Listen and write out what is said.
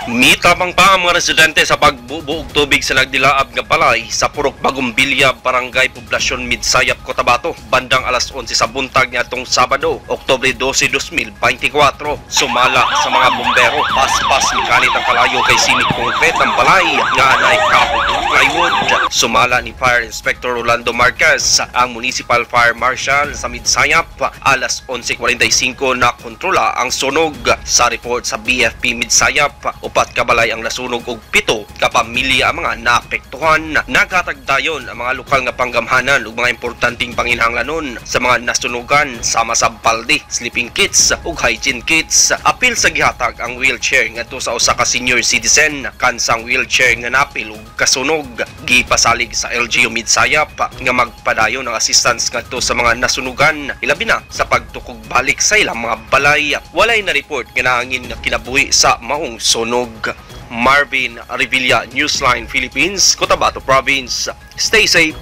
Mitabang pa ang mga residente sa pagbubo og tubig sa nagdilaab nga balay sa Purok Bagong Bilya, Barangay Poblasyon, Midsayap, Cotabato, bandang alas 11 sa buntag niadtong Sabado, Oktubre 12, 2024. Sumala sa mga bumbero, paspas mikanit ang kalayo kay simik concrete ang balay nga anay kahoy ug plywood. Sumala ni Fire Inspector Rolando Marquez, ang Municipal Fire Marshal sa Midsayap, alas 11:45 na kontrola ang sunog. Sa report sa BFP Midsayap, upat ka balay ang nasunog ug 7 ka pamilya ang mga naapektuhan. Naghatag dayon ang mga lokal nga panggamhanan ug mga importanteng panginahanglanon sa mga nasunugan sama sa balde, sleeping kits ug hygiene kits. Apil sa gihatag ang wheelchair ngadto sa usa ka senior citizen kansang wheelchair nga napil ug kasunog. Gipasalig sa LGU Midsayap nga magpadayon ang assistance ngadto sa mga nasunugan, ilabi na sa pagtukog balik sa ilang mga balay. Walay na report nga naangin nga kinabuhi sa maong sunog. Marvin Revilla, Newsline Philippines, Cotabato Province. Stay safe.